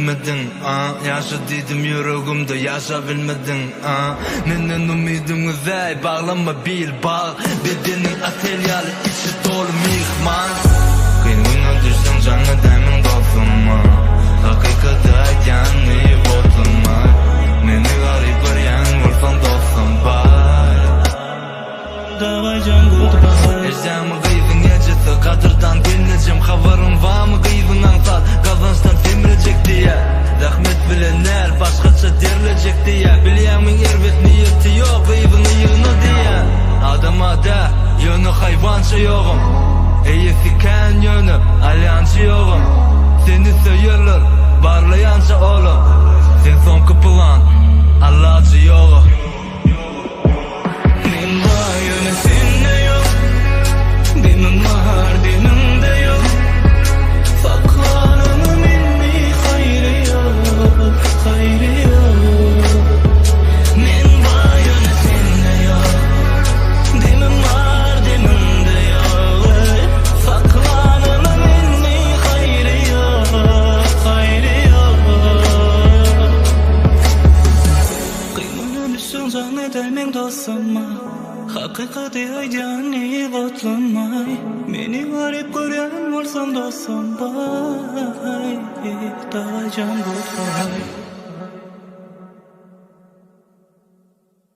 bilmediň, a Ýaşa diýdim ýüregimde, ýaşa bilmediň, a Menden umydyň üzäý, baglama bil bag Bedeniň otel ýaly, içi doly myhman Kyn güne düşseň jaň edäýmeň dostuma Hakykaty aýdýan diýip otlama Meni garyp görýän bolsaň dostum baý. Daway jan goodbye. Eşdýäňmi gyzyň ejesi gadyrdan gelnejem habaryň barmy gyzyň aňsat gazançdan semrejek diýýä zähmet bilen däl başgaça derlejek diýýä bilýäňmi erbet niýeti ýok gyzyňy ýygna diýýä adama dä ýöne haýwança ýogam eýesi kän ýöne alýançy ýogam seni söýerler barlaýança olam sen soňky plan allajy ýoga. Men bar ýöne sende ýok Demim bar demiňde ýok Saklanyňam indi haýry ýok Haýry ýok Men bar ýöne sende ýok Demim bar demiňde ýok Saklanyňam indi haýry ýok Haýry ýok Gyýmana düşseň jaň edäýmeň dostuma Hakykaty aýdýan diýip otlanmaý Meni garyp görýän bolsaň dostum baý Daway jan goodbye.